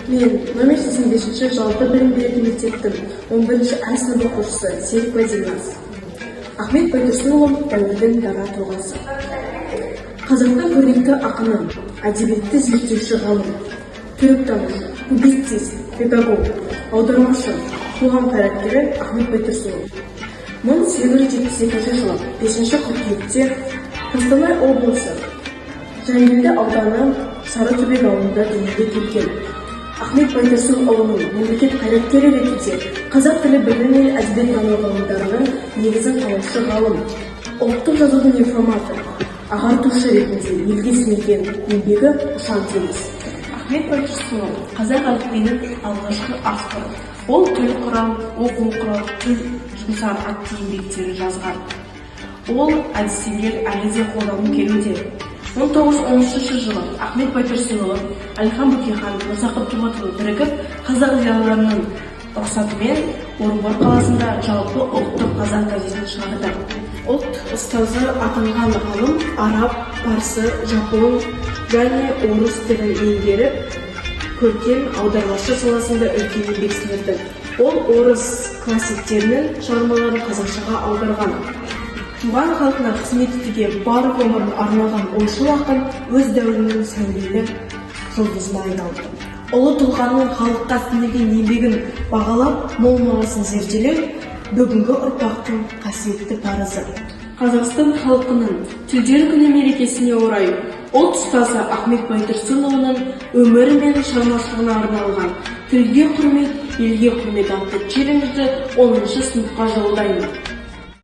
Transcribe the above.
Мен номер 85 жалпы білім беретін мектептің 11 А сынып оқушысы Серікова Дильназ. Ахмет Байтұрсынұлы – дәуірдің дара тұлғасы. Қазақтың көрнекті ақыны, әдебиетті зерттеуші ғалым, түріктанушы, публицист, педагог, аудармашы, қоғам қайраткері Ахмет Байтұрсынұлы 1872 жылы 5 қыркүйекте Қостанай облысы Жангелді ауданы Сарытүбек ауылында дүниеге келген. Ахмет Байтұрсынұлының мемлекет қайраткері ретінде, қазақ тілі білімі мен әдебиеттану ғылымдарының негізін қалаушы ғалым, ұлттық жазудың реформаторы, ағартушы ретінде елге сіңірген еңбегі ұшан-теңіз. Ахмет Байтұрсынұлы – қазақ әліпбиінің алғашқы авторы. Ол «Тіл құрал», «Оқу құрал», «Тіл жұмсар» атты еңбектерін жазған. Ол әдістемелер әлі де қолданылып келуде. 1913 жылы Ахмет Байтұрсынұлы, Әлихан Бөкейхан, Мырзахмет Тұрғұтұлы бірігіп, қазақ зиялыларының рұқсатымен Орынбор қаласында жалпы ұлттық «Қазақ» газетін шығарды. Ұлт ұстазы атанған ғалым араб, парсы, жапон және орыс тілін меңгеріп, көркем аудармашы саласында үлкен еңбек сіңірді. Ол орыс классиктерінің шығармаларын қазақшаға аударған. Туған халқына қызмет етуге бар ғұмырын арнаған ойшыл ақын өз дәуірінің сәулелі жұлдызына айналды. Ұлы тұлғаның халыққа сіңірген еңбегін бағалап, мол мұрасын зерделеу – бүгінгі ұрпақтың қасиетті парызы. Қазақстан халқының Тілдер күні мерекесіне орай ұлт ұстазы Ахмет Байтұрсынұлының өмірі мен шығармашылығына арналған «Тілге құрмет – елге құрмет» атты челленджді 10 сыныпқа жолдаймын.